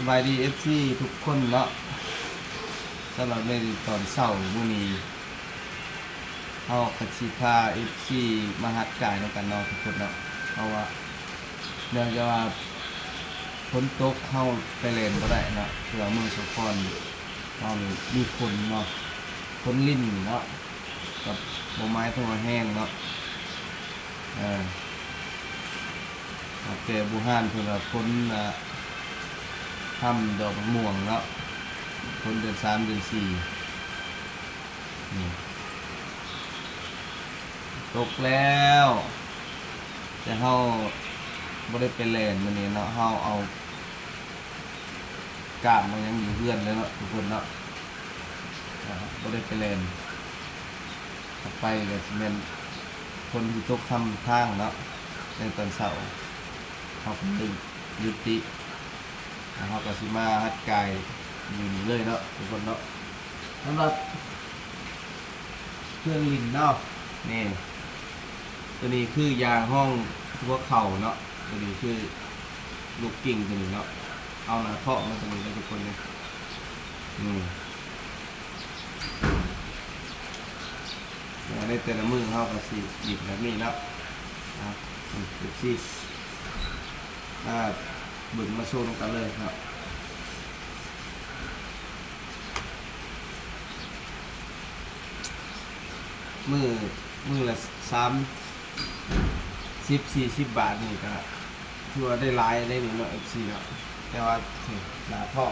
ສະບາຍດີ ເອັຟຊີ ທຸກຄົນເນາະ. ສຳລັບໃນຕອນເຊົ້າມື້ນີ້ ເຮົາກໍຊິພາ ເອັຟຊີ ມາຮັດກາຍນຳກັນເນາະທຸກຄົນເນາະ. ເພາະວ່າເນື່ອງຈາກວ່າຝົນຕົກ ເຮົາໄປແລ່ນບໍ່ໄດ້ເນາະ, ເພາະວ່າມື້ສອງມື້ກ່ອນເຮົາມີຝົນເນາະ, ຝົນລິນເນາະ, ກໍບໍ່ໝາຍເຖິງວ່າແຮງເນາະ. ເອີ ແຕ່ບູຮານເພິ່ນວ່າຝົນ ອ່າ ຮຳດອກໝາກມ່ວງເນາະ, ຝົນເດືອນສາມເດືອນສີ່ ນີ້ ຕົກແລ້ວ. ແຕ່ເຮົາບໍ່ໄດ້ໄປແລ່ນມື້ນີ້ເນາະ, ເຮົາເອົາກ້າມເອົາຫຍັງຢູ່ເຮືອນເລີຍເນາະທຸກຄົນເນາະ, ບໍ່ໄດ້ໄປແລ່ນ. ຖ້າໄປກໍຊິແມ່ນຝົນຊິຕົກຄຳທາງເນາະ ໃນຕອນເຊົ້າ. ເຮົາກໍເລີຍຢຸດຕິ ແລ້ວເຮົາກໍຊິມາຮັດກາຍຢູ່ນີ້ເລີຍເນາະທຸກຄົນເນາະ. ສຳລັບເຄື່ອງຫຼິ້ນເນາະ ນີ້ ໂຕນີ້ຄືຢາງຮອງຫົວເຂົ່າເນາະ, ໂຕນີ້ຄືລູກກິ່ງໂຕນີ້ເນາະ, ເອົາໜ້າທ້ອງມາໂຕນີ້ເດີທຸກຄົນເດີ. ນີ້ ໃນແຕ່ລະມື້ເຮົາກໍຊິຫຼິ້ນແບບນີ້ເນາະ. ອ່າ ເອັຟຊີ ອ່າ ເບິ່ງມາໂຊນຳກັນເລີຍເນາະ. ມື້ ມື້ລະສາມສິບ ສີ່ສິບບາດນີ້ກໍ ຖືວ່າໄດ້ຫຼາຍໄດ໋ນີ້ເນາະ ເອັຟຊີເນາະ. ແຕ່ວ່າ ນີ້ ໜ້າທ້ອງ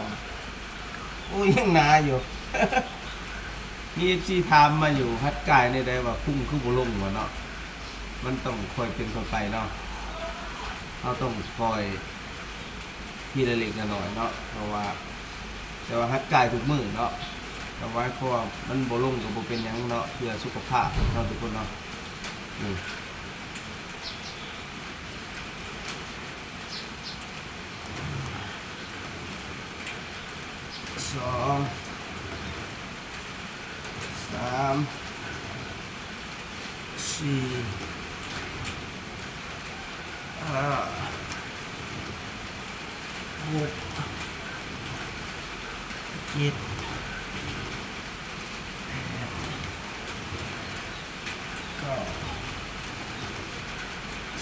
ໂອ້ຍ ຍັງໜາຢູ່. ມີເອັຟຊີຖາມມາຢູ່ ຫັດກາຍແນວໃດ ວ່າພຸງຄືບໍ່ລົງ ວ່າເນາະ. ມັນຕ້ອງຄ່ອຍເປັນຄ່ອຍໄປເນາະ, ເຮົາຕ້ອງຄ່ອຍ ທີລະເລັກລະນ້ອຍເນາະ. ເພາະວ່າ ແຕ່ວ່າຫັດກາຍທຸກມື້ເນາະ, ກໍໝາຍຄວາມວ່າມັນບໍ່ລົງກໍບໍ່ເປັນຫຍັງເນາະ, ເພື່ອສຸຂະພາບເນາະທຸກຄົນເນາະ. ນີ້ ສອງ ສາມ ສີ່ ຫ້າ ຫົກ ເຈັດ ແປດ ເກົ້າ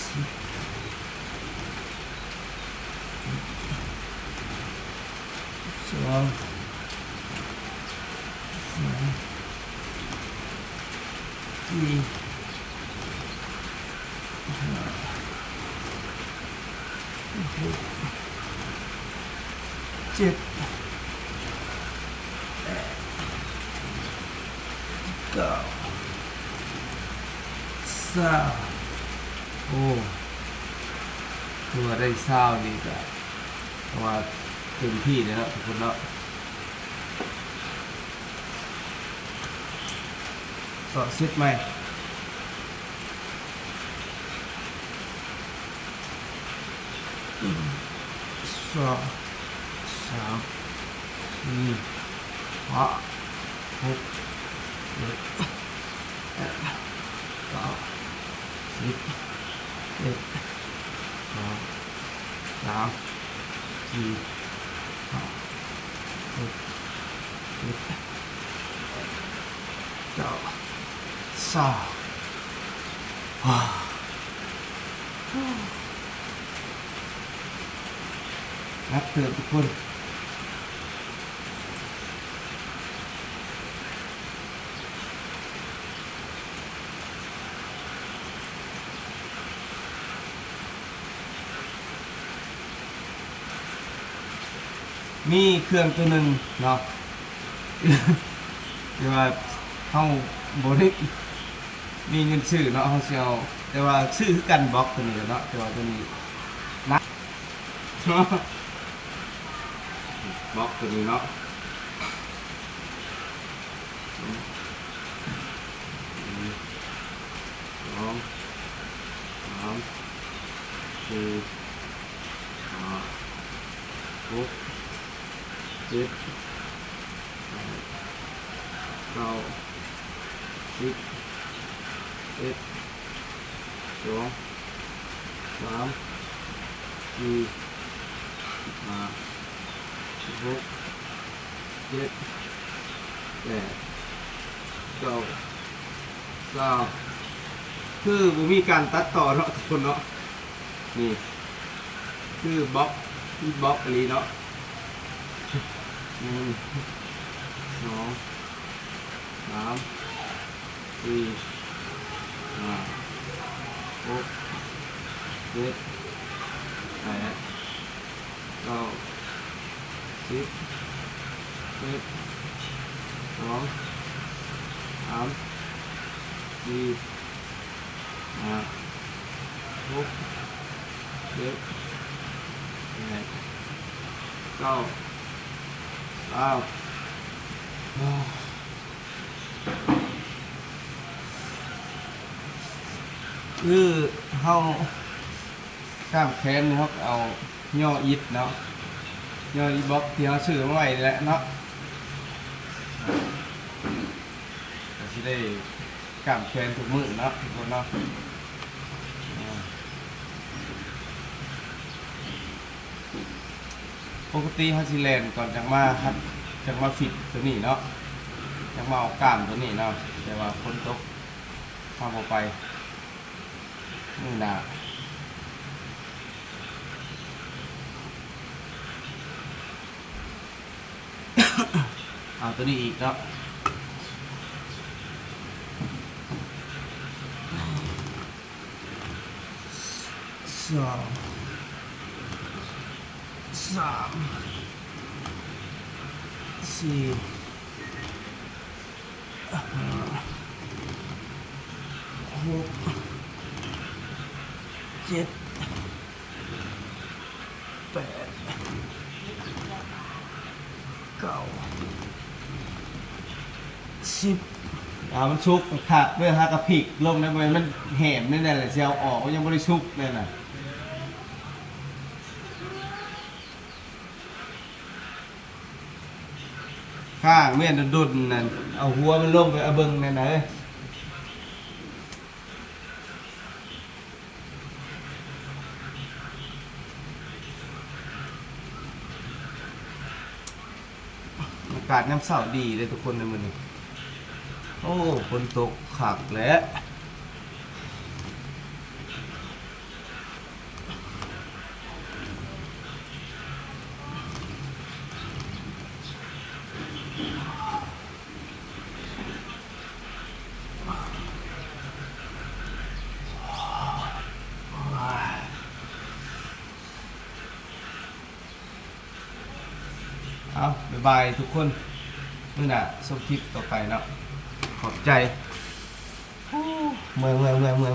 ສິບ ສິບສອງ ສິບສາມ ສິບສີ່ ສິບຫ້າ ສິບຫົກ ສິບເຈັດ ສິບແປດ ສິບເກົ້າ ຊາວ ໂອ້ ຖືວ່າໄດ້ຊາວນີ້ກະ ຖືວ່າເຕັມທີ່ແລ້ວເນາະທຸກຄົນເນາະ. ຕໍ່ເຊັດໃໝ່ ໜຶ່ງ ສອງ ສາມ ສີ່ ຫ້າ ຫົກ ເຈັດ ແປດ ເກົ້າ ສິບ ເອັດ ສອງ ສາມ ສີ່ ຫ້າ ຫົກ ເຈັດ ແປດ ເກົ້າ ຊາວ. ໜັກເຕີບທຸກຄົນ. ມີເຄື່ອງໂຕໜຶ່ງເນາະ ທີ່ວ່າເຮົາບໍ່ໄດ້ມີເງິນຊື້ເນາະ, ເຮົາຊິເອົາ ແຕ່ວ່າຊື້ຄືກັນບລັອກໂຕນີ້ເນາະ, ແຕ່ວ່າໂຕນີ້ໜັກ ບລັອກໂຕນີ້ເນາະ. ໜຶ່ງ ສອງ ສາມ ສີ່ ຫ້າ ຫົກ ເຈັດ ແປດ ເກົ້າ ສິບ ສິບເອັດ ສອງ ສາມ ສີ່ ສິບຫ້າ ຫົກ ເຈັດ ແປດ ເກົ້າ ຊາວ ຄືບໍ່ມີການຕັດຕໍ່ເນາະທຸກຄົນເນາະ. ນີ້ຄືບລັອກ ບລັອກອີ່ຫຼີເນາະ. ໜຶ່ງ ສອງ ສາມ ສີ່ ຫ້າ ຫົກ ເຈັດ ແປດ ເກົ້າ ສິບ ສິບເອັດ ສອງ ສາມ ສີ່ ຫ້າ ຫົກ ເຈັດ ແປດ ເກົ້າ ຊາວ. ຄືເຮົາກ້າມແຂນນີ້ ເຮົາກໍເອົາຍໍອິດເນາະ, ຍໍອີ່ບລັອກທີ່ເຮົາຊື້ມາໄວ້ນີ້ແຫຼະເນາະ. ກໍຊິໄດ້ກ້າມແຂນທຸກມື້ເນາະ ທຸກຄົນເນາະ. ປົກກະຕິເຮົາຊິແລ່ນກ່ອນ ຈັ່ງມາຮັດ ຈັ່ງມາຟິດຕົວນີ້ເນາະ, ຈັ່ງມາເອົາກ້າມຕົວນີ້ເນາະ. ແຕ່ວ່າຝົນຕົກ ເຮົາບໍ່ໄປ ມື້ໜ້າ. ເອົາຕົວນີ້ອີກເນາະ. ສອງ ສາມ ສີ່ ຫ້າ ຫົກ ເຈັດ ແປດ ເກົ້າ ສິບ. ເອົາມັນສຸກຄັກເດີ, ຫາກະພິກລົງໄດ້ ບໍ່ແມ່ນມັນແຫ້ມແນວນັ້ນແຫຼະ ຊິເອົາອອກ ມັນຍັງບໍ່ໄດ້ສຸກແນວນັ້ນ. ຂ້າງແມ່ນດົນໆ ນັ້ນ ເອົາຫົວມັນລົງໄປ ເອົາເບິ່ງແນ່ນະເອີຍ. ອາກາດຍາມເຊົ້າດີເດ້ທຸກຄົນໃນມື້ນີ້. ໂອ້ ຝົນຕົກຄັກແຫຼະ. ເອົາ ບາຍບາຍທຸກຄົນ, ມື້ໜ້າຊົມຄລິບຕໍ່ໄປເນາະ. ຂອບໃຈ. ໂອ້ ເມື່ອຍ ເມື່ອຍ ເມື່ອຍ ເມື່ອຍ.